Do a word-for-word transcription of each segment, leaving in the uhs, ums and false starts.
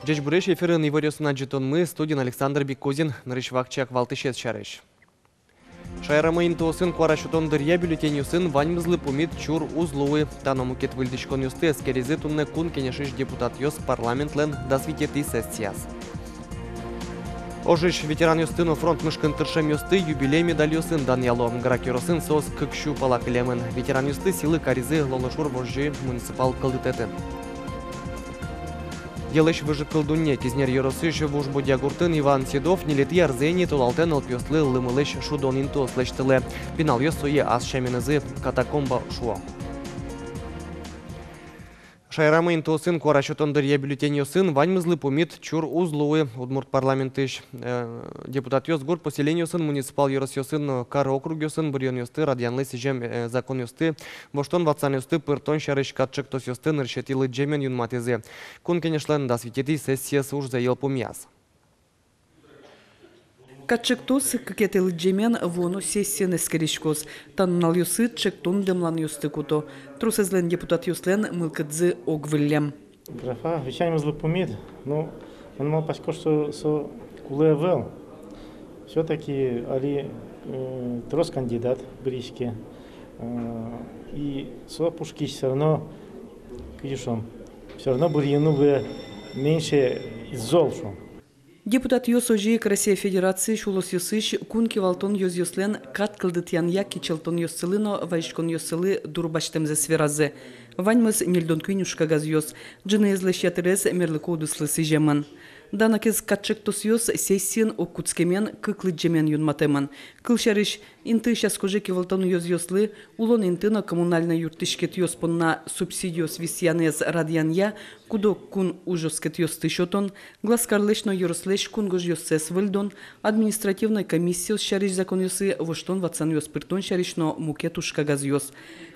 Ӟечбуресь! Эфирын иворъёсын адӟытонмы, студиын Александр Бекузин. Нырысь вакчияк валтӥсез сярысь. Шаерамы интыосын куара сётон дыръя бюллетеньёсын ваньмызлы пумит чур уз луы. Та но мукет выльдӥськонъёсты эскеризы туннэ Кун Кенешысь депутатъёс парламентлэн дас витетӥ сессияз. Ожысь ветеранъёсты но фронт мышкын тыршемъёсты юбилей медальёсын данъяло. Грах ёросын соос кык сю пала кылемын. Ветеранъёсты сӥлы каризы Лолошур-Вожӟи муниципал кылдытэтын. Йӧлысь выжыкыл дунне. Кизнер ёросысь Вуж Бодья гуртын Иван Седов ньылетӥ арзэ ини толалтэ нылпиослы лымылэсь шудон интыос лэсьтылэ. Пиналъёс сое ас сяменызы катакомба шуо. Шаерамы интыосын куара сётон дыръя бюллетеньёсын ваньмызлы пумит чур уз луы. Удмурт парламентысь, э, депутатъёс гурт поселениосын, муниципал ёросъёсын но кар округъёсын быръёнъёсты радъянлы сӥзем, э, законъёсты, воштон-ватсанъёсты пыртон сярысь катчектосъёсты нырысетӥ лыдӟемен юнматӥзы Кун Кенешлэн дас витетӥ сессиез ужзэ йылпумъяз. Катчектос кыкетӥ лыдӟемен вуоно сессиын эскериськоз. Та нуналъёсы чектон дэмланъёсты куто. Тросэзлэн депутатъёслэн мылкыдзы ог выллем. Графа висьяньмызлы пумит, но мон малпасько, что со кулэ ӧвӧл. Всё-таки али, э, трос кандидат бырйиське. Э, и со пушкысь всё равно, кызьы шуом, всё равно бырйыны луэ меньше из зол, шуом. Депутатъёс озьы ик Россия Федерациысь улосъёсысь кун кивалтон ёзъёслэн кат кылдытъянъя кичӧлтонъёссылы но вазиськонъёссылы дурбасьтэмзэс веразы. Ваньмыз ньыльдон куинь ужкагазъёс, ӝыныезлэсь ятырез мерлыко удыслы сӥземын. Данакез катчектосъёс сессиын ог кутскемен кык лыдӟемен юнматэмын. Кылсярысь, интыысь ас кожа кивалтон ёзъёслы улон инты но коммунальной юрттӥськетъёс понна субсидиос висъянэз радъянъя, куд-ог кун ужоскетъёсты сётон, Глазкарлэсь но ёрослэсь кунгожъёссэс выльдон, административной комиссиос сярысь законъёсы воштон-ватсанъёс пыртон сярысь но мукет ужкагазъёс.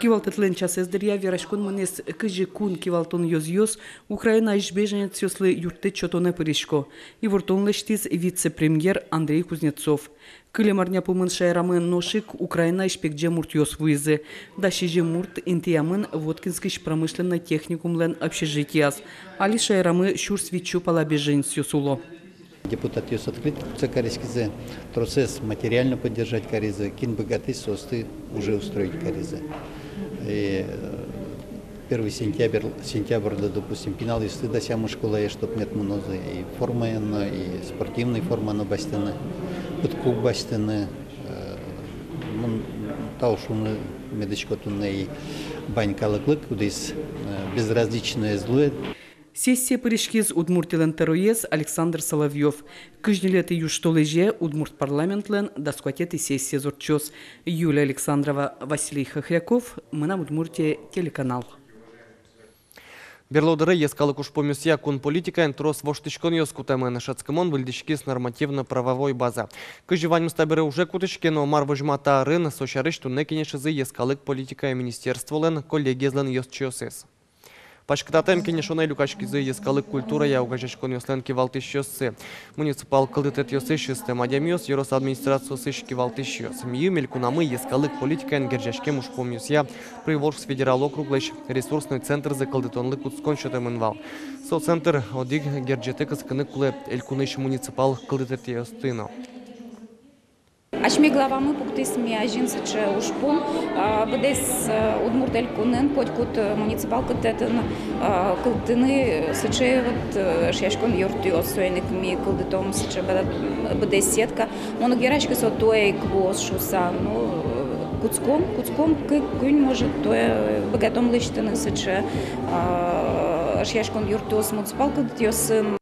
Кивалтэтлэн часэз дыръя вераськон мынӥз, кызьы кун кивалтон ёзъёс Украинаысь беженецъёслы юрттэт сётонэ пырисько. Ивортон лэсьтӥз вице-премьер Андрей Кузнецов. Кылем арня пумын шаерамы нош ик Украинаысь пегӟем муртъёс вуизы. Дас сизьым мурт интыямын Воткинскысь промышленной техникумлэн общежитияз. Али шаерамы сюрс витьсю пала беженецъёс уло. Депутатъёс открыто кутскыса кариськизы, тросэз материально поддержать каризы, кин быгатӥз, соосты уже устроить каризы. И, э, первый сентябрь, сентябрьлы, допустим, пиналъёсты дасямы школае, чтоб мед мынозы и формаен но, и спортивной форма но басьтыны, пыдкук басьтыны, э, мон тау шуыны медӥсько туннэ и вань калыклы, кудӥз, э, безразличной ӧз луэ. Сессие пыриськиз Удмуртилэн тӧроез Александр Соловьёв. Кызь ньылетӥ южтолэзе Удмурт парламентлэн дас куатетӥ сессиез ортчоз. Юлия Александрова, Василий Хохряков, «Мынам Удмуртие» телеканал. Берло дыре йӧскалык ужпумъёсъя кун политикаын трос воштӥськонъёс кутэмын. Шӧдскымон выльдӥськиз нормативно-правовой база. Кызьы ваньмыз табере уже кутӥське но мар возьма та арын, со сярысь туннэ кенешизы йӧскалык политикая министерстволэн коллегиезлэн ёзчиосыз. Паськытатэм кенешонэ люкаськизы йӧскалык культурая огазеяськонъёслэн кивалтӥсьёссы, муниципал кылдытэтъёсысь ыстэм адямиос, ёрос администрациосысь кивалтӥсьёс. Миым элькунамы йӧскалык политикаен герӟаськем ужпумъёсъя Приволжск федерал округлэсь ресурсной центрзэ кылдытонлы кутскон сётэмын вал. Со центр одӥг герӟетэ кыскыны кулэ элькунысь муниципал кылдытэтъёсты но. Асьме главамы пуктӥз ми азьын сыӵе ужпум, а, быдэс, э, Удмурт Элькунын, котькуд, э, муниципал кылдытэтын, а, кылдытыны сыӵе вот, э, эшъяськон юртъёс, соин ик ми кылдытом сыӵе быдэ-, быдэс сетка. Мон уг вераськы, со туэ ик луоз шуыса, ну, э, кутском, кутском, кык-куинь, может, туэ быгатом лэсьтыны сыӵе, а, эшъяськон юртъёс муниципал кылдытэтъёсын.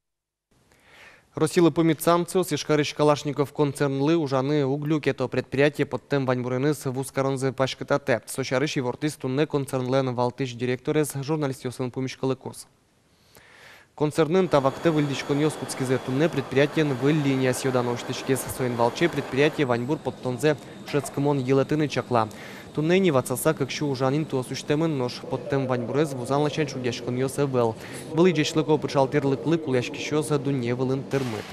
Россилы пумит санкциос Ижкарысь Калашников концернлы ужаны уг люкето. Предприятие поттэм ваньбуреныз вузкаронзэ паськытатэ. Со сярысь ивортӥз туннэ концернлэн валтӥсь директорез журналистъёсын пумиськылыкуз. Концернын та вакытэ выльдӥськонъёс кутскизы. Туннэ предприятиен выль линияс ёдано усьтӥськиз. Соин валче предприятие ваньбур поттонзэ шӧдскымон йылэтыны чакла. Туннэ ини ватсаса кык сю ужан интыос усьтэмын, нош поттэм ваньбурез вузан ласянь шугъяськонъёс ӧвӧл. Вылӥ ӟечлыко пыӵал тӥрлыклы кулэяськисьёс дунне вылын тырмыт.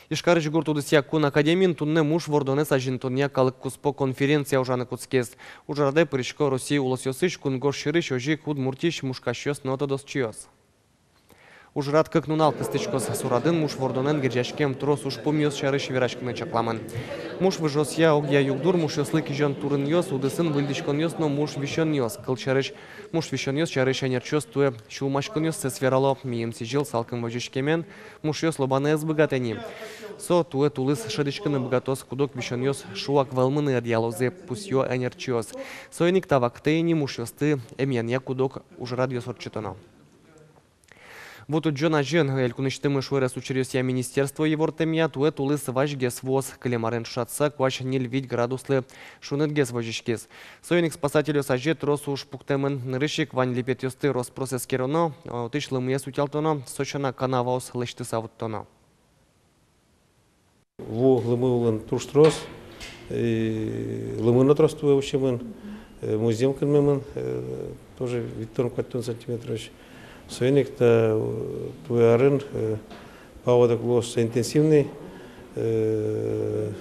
Ижкарысь гурт удысъя кун академиын туннэ муш вордонэз азинтонъя калык куспо конференция ужаны кутскиз. Ужрадэ пырисько Россия улосъёсысь, кунгож сьӧрысь, озьы ик Удмуртиысь мушкасьёс но тодосчиос. Ужрад кык нунал кыстӥськоз. Сурадын муш вордонэн герӟаськем трос ужпумъёс сярысь вераськыны чакламын. Муш выжыосъя огъя югдур, мушъёслы кизён турынъёс, удысын выльдӥськонъёс но муш висёнъёс. Кылсярысь, муш висёнъёс сярысь ӧнерчиос туэ сюлмаськонъёссэс верало. Миым сӥзьыл салкым возиськемен мушъёс лобаны ӧз быгатэ ни. Со туэ тулыс шӧдӥськыны быгатоз, куд-ог висёнъёс шуак вӧлмыны ӧдъялозы, пусъё ӧнерчиос. Соин ик та вакытэ ини мушъёсты эмъянъя куд-ог ужрадъёс ортчытоно. Ву тудӟон азьын. Элькунысьтымы шуэрес учыръёсъя министерство ивортэмъя, туэ тулыс вазьгес вуоз. Кылем арен ӵошатыса, куазь ньыль-вить градуслы шунытгес возиськиз. Соин ик спасательёс азе трос уж пуктэмын. Нырысь ик вань липетъёсты рос-прос эскероно, отысь лымыез утялтоно, со сяна канаваос лэсьтыса вуттоно. Ву лымы улын туж трос, и лымы но трос туэ усемын, э, музъем кынмемын, э, тоже витьтон-куатьтон сантиметрозь. Соин ик та, э, туэ арын, э, паводок луоз интенсивный, э,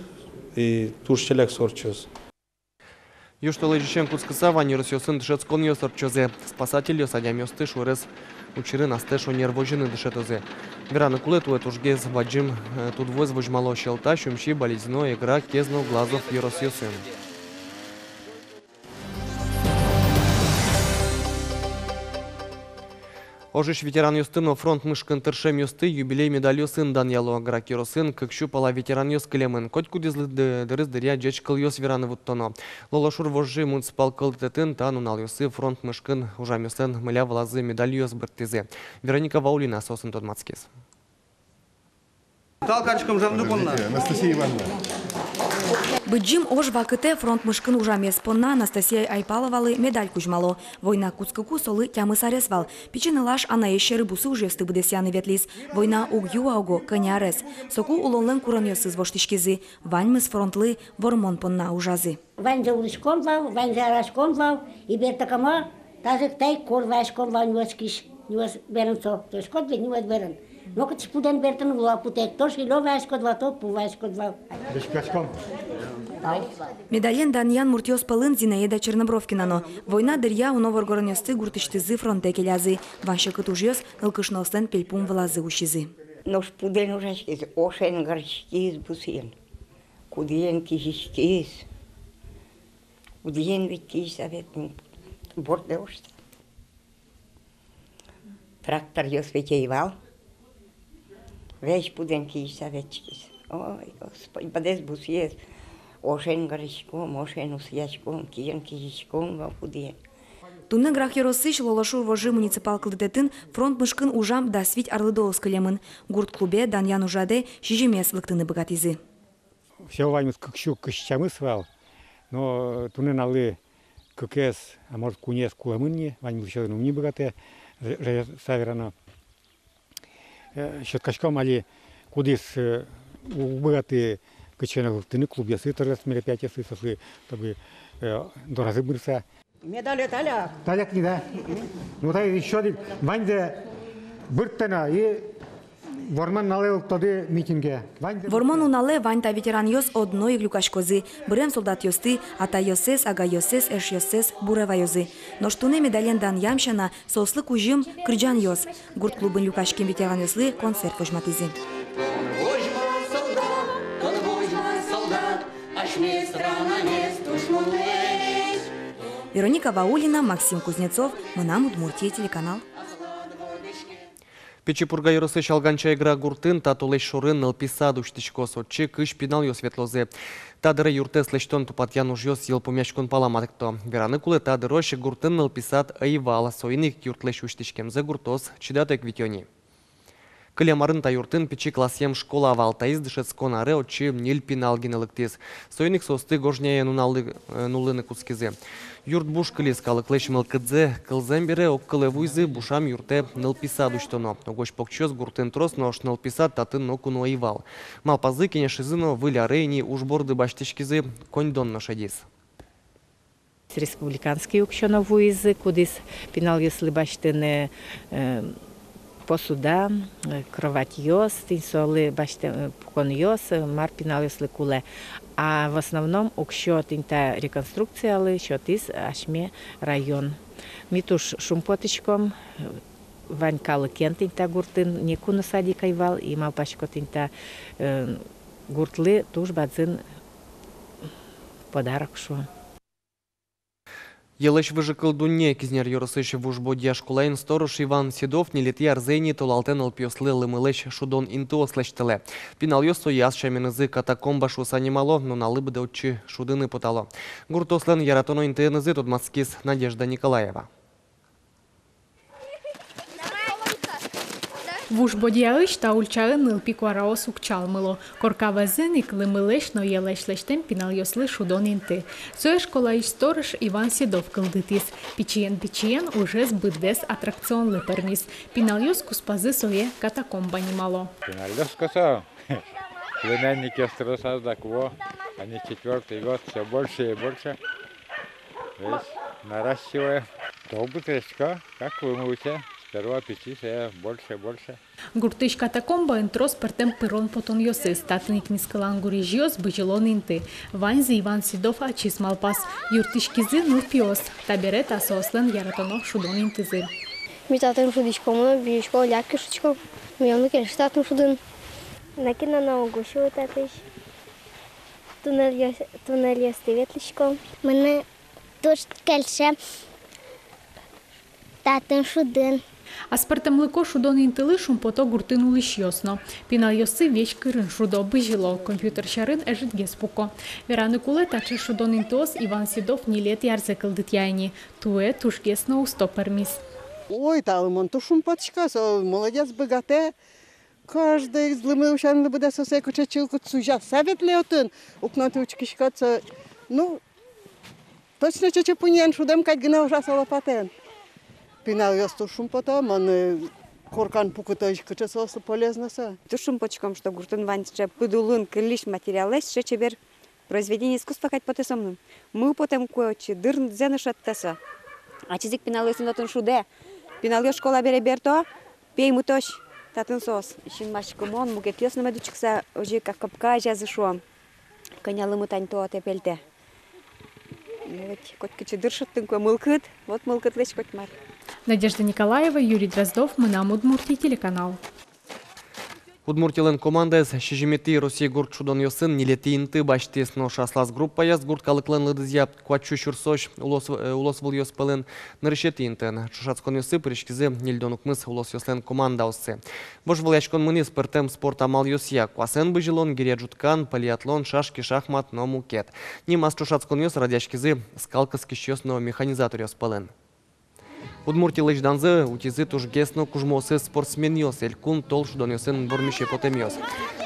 и туж ӵаляк со ортчоз. Южтолэзьысен кутскыса, вань ёросъёсын дышетсконъёс ортчозы. Спасательёс адямиосты шуэрес учырын астэ шонер возьыны дышетозы. Вераны кулэ, туэ тужгес бадӟым, э, тудвуэз возьмало Сьӧлта, Сюмси, Балезино, Эгра, Кез но Глазов ёросъёсын. Ожысь ветеранъёсты но фронт мышкын тыршемъёсты юбилей медальёсын данъяло. Грах ёросын кык сю пала ветеранъёс кылемын. Котькудӥзлы ды-, дырыз дыръя ӟеч кылъёс вераны вуттоно. Лолошур вожы муниципал кылдытэтын та нуналъёсы фронт мышкын ужамъёслэн мыля вылазы медальёс бырттӥзы. Вероника Ваулина соосын тодматскиз. Тал кариськом ужамды понна. Анастасия Ивановна. Быдӟым ож вакытэ фронт мышкын ужамез понна Анастасия Айпаловалы медаль кузьмало. Война кутскыку солы тямыс арес вал. Пичи нылаш анаез сьӧры бусы ужъёсты быдэсъяны ветлӥз. Война уг юа уго кӧня арес. Соку улонлэн куронъёсыз воштӥськизы. Ваньмыз фронтлы Вормон понна ужазы. Ваньзэ улӥськом вал, ваньзэ араськом вал, и бертыкамо тазьы ик тайкор ваяськом вал нюлэскись, нюлэс берын со, то есть кот ведь нюлэс берын. Но кытысь пудэн бертыны луэ, путэк, то шилё ваяськод вал, то пу ваяськод вал. Веськаськом. Медален данъян муртъёс пӧлын Зинаида Чернобровкина но. Война дыръя уно воргоронъёсты гуртысьтызы фронтэ келязы. Вань секыт ужъёс нылкышноослэн пельпум вылазы усизы. Нош пудэн ужаськиз, ошен гырыськиз бусыен. Кудӥен кизиськиз. Кудӥен ведь кизиськиз, а ведь, м, бордэ ошса. Тракторъёс ведь ӧй вал. Весь пудэн кизиськиз, а ведь кизиськиз. Ой, Господи, быдэс бусыез. Ошен гырыськом, ошен усъяськом, киен кизиськом вал кудӥен. Туннэ Грах ёросысь Лолошур вожы муниципал кылдытэтын фронт мышкын ужам дас вить арлыдоос кылемын. Гурт клубе данъян ужрадэ сизьымез лыктыны быгатӥзы. Всё ваньмыз кык сю кызь тямыс вал, но туннэ нуналлы кыкез, а может, куинез кулэмын ни, ваньмыз сётыны ум ни быгатэ, ре-, ре-, саверано. Э, сётӥськом али, кудӥз, э, уг быгаты кытчы но лыктыны, клубъёсы, торъёс, мероприятиосы, соослы, чтобы, э, доразы бырса. Медаль таляк. Таляк ни, да? Ну, та ещё один. Ваньзэ бырттоно и Вормон нуналэ лыктоды митинге. Ваньзэ бырттоно. Вормон нуналэ вань та ветеранъёс одно ик люкаськозы. Бырем солдатъёсты, атайёссэс, агайёссэс, эшъёссэс буре ваёзы. Нош туннэ медален данъям сяна, соослы кузьым кырӟанъёс. Гурт клубын люкаськем ветеранъёслы концерт возьматӥзы. Вероника Ваулина, Максим Кузнецов, «Мынам Удмуртие» телеканал. Пичи Пурга ёросысь Алганча-Игра гуртын та толэзь шоры нылпи сад усьтӥськоз, отчы кызь пиналъёс ветлозы. Та дыре юртэз лэсьтон-тупатъян ужъёс йылпумъяськон пала матыкто. Вераны кулэ, та дырозь гуртын нылпи сад ӧй вал, соин ик юртлэсь усьтӥськемзэ гуртоос чидатэк витё ни. Кылем арын та юртын пичи классъем школа вал, таиз дышетскон аре отчы ньыль пинал гинэ лыктӥз. Соин ик соосты Гожняе нуналлы, э, нуллыны кутскизы. Юрт буш кылиз, калыклэсь мылкыдзэ кылзэм бере, огкылэ вуизы, бушам юртэ нылпи сад усьтоно. Угось покчиос гуртын трос, нош нылпи сад татын ноку но ӧй вал. Малпазы, кенешизы но, выль аре ини уж борды басьтӥськизы, коньдон но шедиз. Республиканский уксё но вуизы, кудӥз пиналъёслы басьтыны, э, посуда, э, кроватьёс, тӥни солы басьтэ, э, пуконъёс, э, мар пиналъёслы кулэ. А в основном уксё тӥни та реконструкциялы сётӥз асьме район. Ми туж шумпотӥськом, э, Вань калыкен тӥни та гуртын, ноку но садик ӧй вал, и малпасько, тӥни та, э, гуртлы туж бадӟым подарок, шуо. Йӧлэсь выжыкыл дунне. Кизнер ёросысь Вуж Бодья школаын сторож Иван Седов ньылетӥ арзэ ини толалтэ нылпиослы лымылэсь шудон интыос лэсьтылэ. Пиналъёс сое ас сяменызы катакомба шуыса нимало, нуналлы быдэ отчы шудыны потало. Гуртоослэн яратоно интыенызы тодматскиз Надежда Николаева. Вуж Бодьяысь та ульчаын нылпи куараос уг чалмыло. Корка вӧзын ик лымылэсь но йӧлэсь лэсьтэм пиналъёслы шудон инты. Сое школаысь сторож Иван Седов кылдытӥз. Пичиен-пичиен ужез быдэс аттракционлы пӧрмиз. Пиналъёс куспазы сое катакомба нимало. Пиналъёс косо. Племянникъёс трос, а так вот, они четвёртый год, всё больше и больше. Весь наращиваем. То бытыречко, как лымы усе. Сперва пичи, всё больше, больше. Гуртысь катакомбаын трос пӧртэм пырон-потонъёсыз. Татын ик мискылан гурезьёс, бызьылон инты. Ваньзэ Иван Седов ачиз малпаз. Юрттӥськизы нылпиос. Табере та соослэн яратоно шудон интызы. Ми татын шудӥськом но, бызиськом, лякиськом. Милемлы кельше татын шудын. Нокинлы но уг сюлы татысь. Туннельёс-, туннельёсты ветлӥськом. Мыным туж кельше татын шудын. Аспӧртэмлыко шудон интылы шумпото гуртын улӥсьёс но. Пиналъёссы весь кырын шудо, бызьыло, компьютер сьӧрын ӧжытгес пуко. Вераны кулэ, таӵе шудон интыос Иван Седов ньылетӥ арзэ кылдытъя ини. Туэ тужгес но усто пӧрмиз. Ой, та лымыен туж шумпотӥсько, со молодец, быгатэ. Каждый лымы усянлы быдэ сосэ, кыӵе чылкыт, сузяса ветлэ отын, укнотӥ учкиськод со. Ну, точно чечы пуньыен шудэм кадь гинэ ужа со лопатаен. Пиналъёс туж шумпото, мон, э, коркан пукытозь, кыӵе соослы полезно со. Туж шумпотӥськом, что гуртын вань сыӵе пыдулын кыллись материалэсь сыӵе чебер произведение искусства кадь потэ со мыным. Мылкыд потэ куэ отчы, дырзэ но шедьтэ со. Ачиз ик пиналъёсын отын шудэ. Пиналъёс школа бере берто, пеймытозь татын соос. Синмаськымон, мукетъёс но мед учкыса, озьы ик капка азязы, шуом. Кӧня лымы тань тоатэ, пельтэ. Ну, ведь котькыӵе дыр шедьтӥм куэ, мылкыд, вот мылкыдлэсь котьмар. Надежда Николаева, Юрий Дроздов, «Мынам Удмуртие» телеканал. Удмуртилэн командаез сизьыметӥ Россия гурт шудонъёсын ньылетӥ инты басьтӥз. Нош аслаз группаяз гурт калыклэн лыдызъя куать сю сюрсозь улос, э, улосвылъёс пӧлын нырысетӥ интыын. Ӵошатсконъёсы пыриськизы ньыльдон укмыс улосъёслэн командаоссы. Вожвылъяськон мынӥз пӧртэм спорт амалъёсъя: куасэн бызьылон, гиря ӝуткан, полиатлон, шашки, шахмат но мукет. Нимаз ӵошатсконъёс радъяськизы скал кыскисьёс но механизаторъёс пӧлын. Удмуртилэсь данзэ утизы тужгес но кужмоосыз спортсменъёс, элькун тол шудонъёсын вормисе потэмъёс.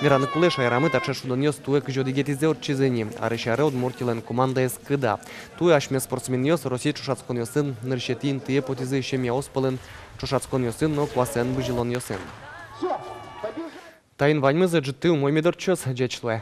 Вераны кулэ, шаерамы таӵе шудонъёс туэ кызь одӥгетӥзэ ортчизы ини. Арысь аре Удмуртилэн командаез кыда. Туэ асьме спортсменъёс Россия ӵошатсконъёсын нырысетӥ интые потӥзы семьяос пӧлын ӵошатсконъёсын но куасэн бызьылонъёсын. Таин ваньмыз. Ӝытты умой мед ортчоз. Ӟеч луэ.